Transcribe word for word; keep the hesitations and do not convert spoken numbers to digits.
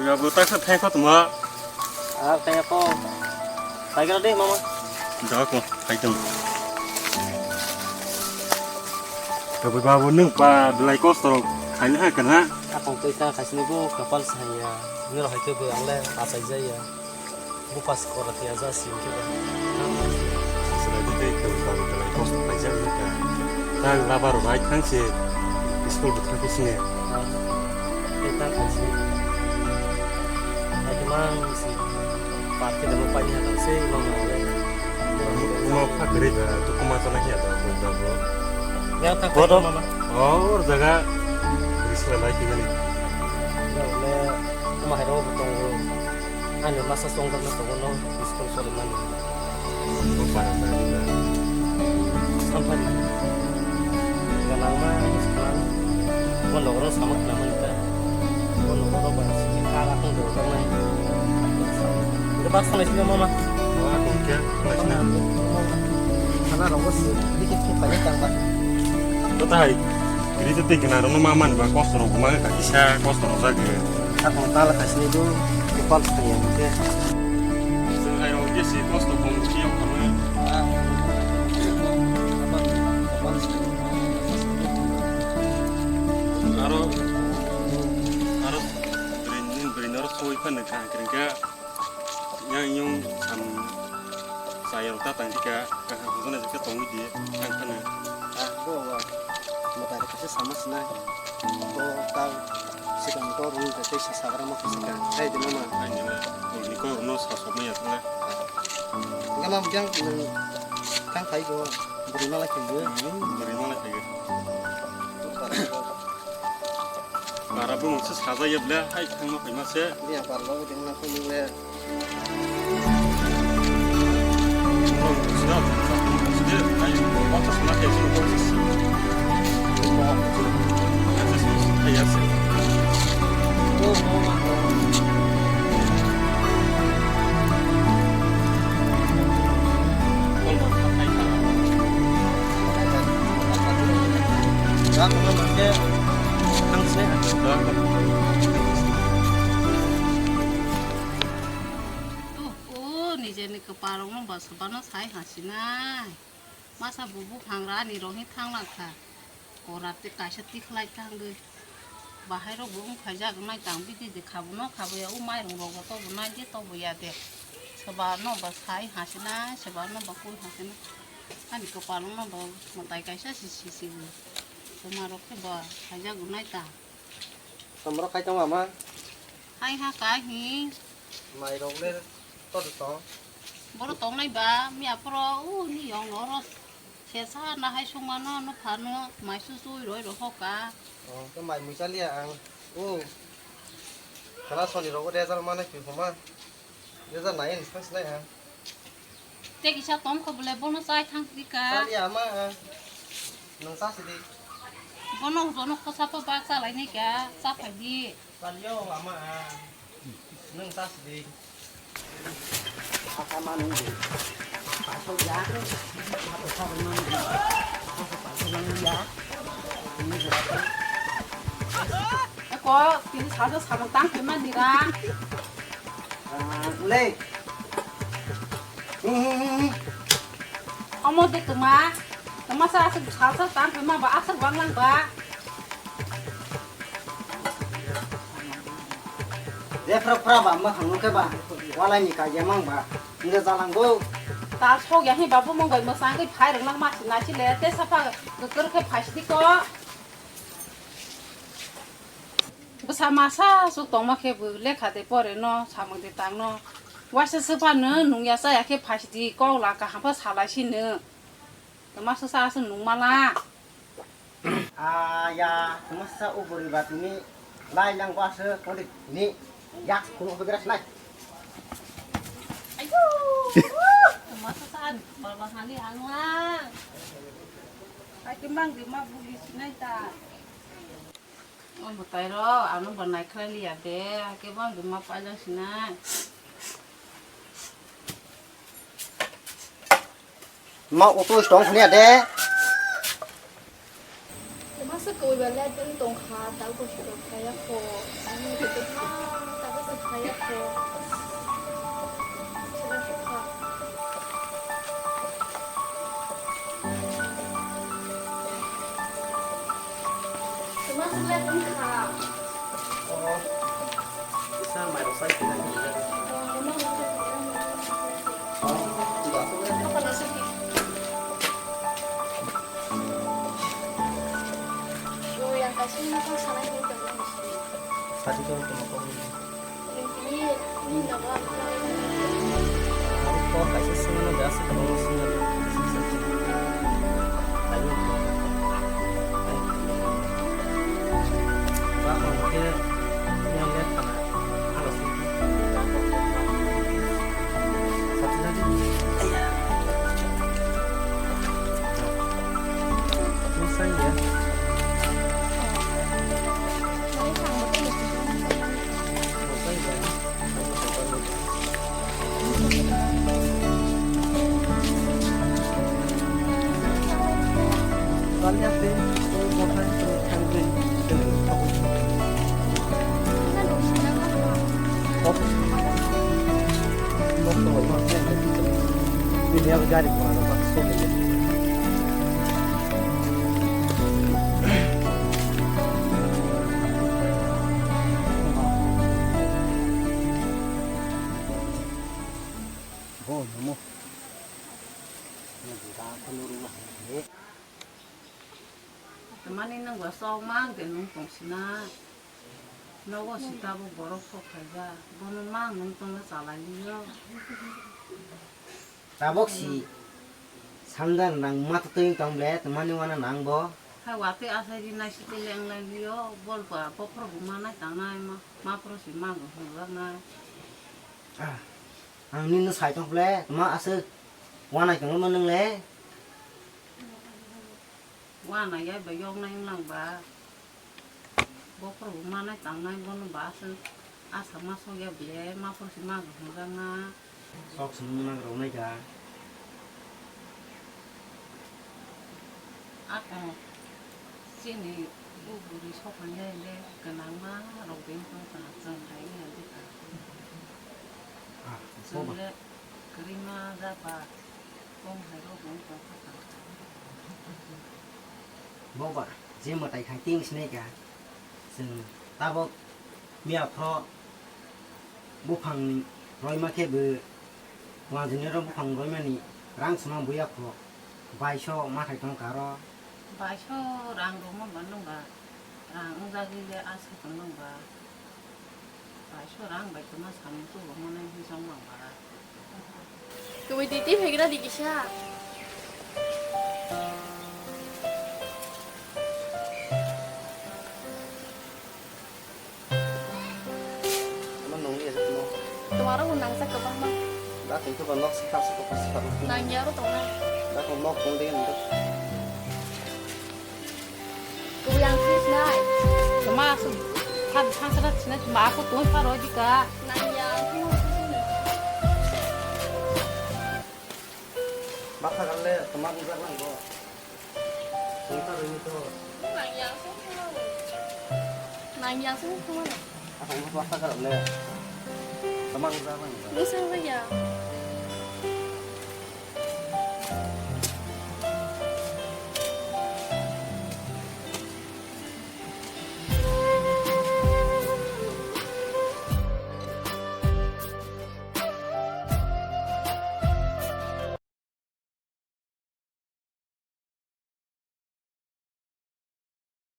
Babu, taksa thai kho tuma. Ah, thai kho. Thai kho de, mama. Da ko, thai tong. Babu, babu, nung pa belai kosto rok khaina ha kana? Akong tei ta khaisini bo kapal saya. Nero hai khe bo ang le asai jaya. Bupas kora tiya ja sim ke ba. Sira di tei ke ba da lai kos pai ja ni ka. Ta labar bai thang se school bu thang sini. Tei ta thang se. Ai mang si. Parti da mo pai ha se mang mang. Mo pha gri ba tu kuma ta na ya da ko da bo. Yang ta ko mama. Or jaga risla lai ki gani. Ya le kuma hai ro bu tong. Ani masa songjakna tongo no school solimani. Samphani. Ganangma ani saman. Bo nogoro sama khnamani ta. Bo nogoro ba sini kara kong dojaknai. Ito bak sanai sini mama. Wah, kongke, sanai sini. Sana rogo si, dikit kok kaya tangba. Ito tahai. Kiri tete kena rono mama ni ba kos rok ma ka kisa kos rok jage. Sakong tala kasini do, kupal sakong ya mungke. Sengkai rok je si kos to kong si yok kami. Aro, aro brin, brin aro soi pan ne kang kring ka. Yang yung sam sayang ta tang dika, kang kang sana jika tong di, kang kana. Ah, bo, bo. Mata kasa sama sina. Bo, tau. Sikang ko rung ke tei sa sagra ma kusi ka. Hai de mama. Hai de mama. Ni ko no sa so maya tla. Gana mjang nang kang khai go. Beri mala khai go. Hmm, beri mala khai go. Bara bu mangsa saja ya bla hai thang ma khai ma se. Ni apa lo ding na ko ni le. Tuh, nijeni kwparokno bwswbano sai hasinai. Masa bo buphang rani rok hin thang lang kha. Kora tei kaisa tikhlai thangwi. Bahai rok bo wng khaijak nai tang bidi de khabo no khabo ya, o mairung rok bo tobo nai de tobo ya de. Soba no ba sai hasinai, soba no ba kul hasinai. Ani kwpal no ba mwtai kaisa si si si bo. Tuma rok khe ba khaijak nai ta. Tama rok khai tong ama? Hai ha ka hi. Mai rok le to de tong. Boro tong nai ba, mi aphoro u ni yong oro. Sesa na hai sung mano, no phano, mai su sui roi ro hoka. Oh, to mai mui chaliya ang. U. Khana soni rok result mane ki homa. Result nai ni sang sinai ang. Te kisa tom kho bole bono chai thang di ka. Chaliya ma. Nang sa sidi. Bono jono khosa pa ba chalai ni ka, cha phai di. Chaliyo ama. Nang sa sidi. Eko, tini salsa samung tang khe mani ra. Ah, le. Hmm, hmm, hmm, hmm. Omo de tuma, tuma sa asuk salsa tang khe ma ba asuk bang lang ba. Jefra fra ba ma khangno khe ba, walai ni ka yamang ba, nge jalang go. Ta sok ya hi babu mong bai ma sang khe phai rang lang ma si na si le, te sapa kwkur khe phai si di ko. Bwsa masa suk tongma khe bo lekha de pore no, samung de tang no. Waisa swpha no nung ya cha ya khe phai si di, kok la kaham pha salai si no. Tama swsa aswk nung mala. Ah, ya, tama swsa o bwrwi ba tini lai lang ba se kodi ni yak kuno begra sinai. Ayo, tama swsa baba hani ang lang. Ai, kemang di ma buli sinai ta. O bwtairok ano bo naikhlai liya de, hakhe bo ang buma paijak sinai. Ma auto stong khuniya de. Masa koi ba light tong kha, ta ko siro kha ya ko. Ani ko ta ta Kaya ko. Sila sukha. Tuma sila tungkha. Oh. Isa mai rosai kina ni. Oh, tuma rosai kina ni. Oh, tuma rosai kina. Apa nasi ki? Yo, yang kasih makan sana ini kan. Sadi ko tuma ko. Gari Bo namo. Nang da ko nuru ma he. Tamani nang ba sok mang de nung tong sina. Nogo si tabuk borok sok khaija. Bono mang nung tong na chalai liyo. Tabok si samdar nang mata twi tong ble, tamani wana nang bo. Hai watwi asai di nai si twi leng lai liyo, bol ba bokhro bo manai tangnai ma, ma phro si ma bo hwnjak nai. Ah, ang nini sai tong ble, tama aswk wanai tongma nung le. Wanai ya ba yok nai wng lang ba. Bokhorok bo manai tangnai bono ba aswk asa ma sok ya ble ma phor si ma hwnjak na. Sok se nung nang rw nai kha. Ako chini bu bwrwi sok nai le gwnang ma rok beng tong kha chwng hai wng ya di kha. Ah, chwng le kwrwi ma da ba. Boba, je mwtai khai teng sinai kha. Chwng tabok miya phro buphang roima khe bo wanjwini ro buphang roimani rang swnam buya kho. Baiso mathai tong kha ro. Baiso rang rwma ba nung ba. Rang wngjagwi le aswk tong nung ba. Baiso rang bai kwma samung tubu mwnai hwnjak mang ba. Kwbwi twi twi phaikra di kisa. Ama nungya se tmo. Twmarok bo nangjak kwbangma. Da tong to ba nok sikha sikha sikha. Nangya ro tongnai. Da tong nok tong de nang. Kuyang sis nai. Tuma asuk thak thang sara sinai tuma aku tui paro jika. Nang ya aku. Bakha galle tuma ujak lang go. Tui paro ni to. Nang ya aku. Nang ya aku kuma. Aku bakha galle. Tuma ujak lang go. Bisa ba ya.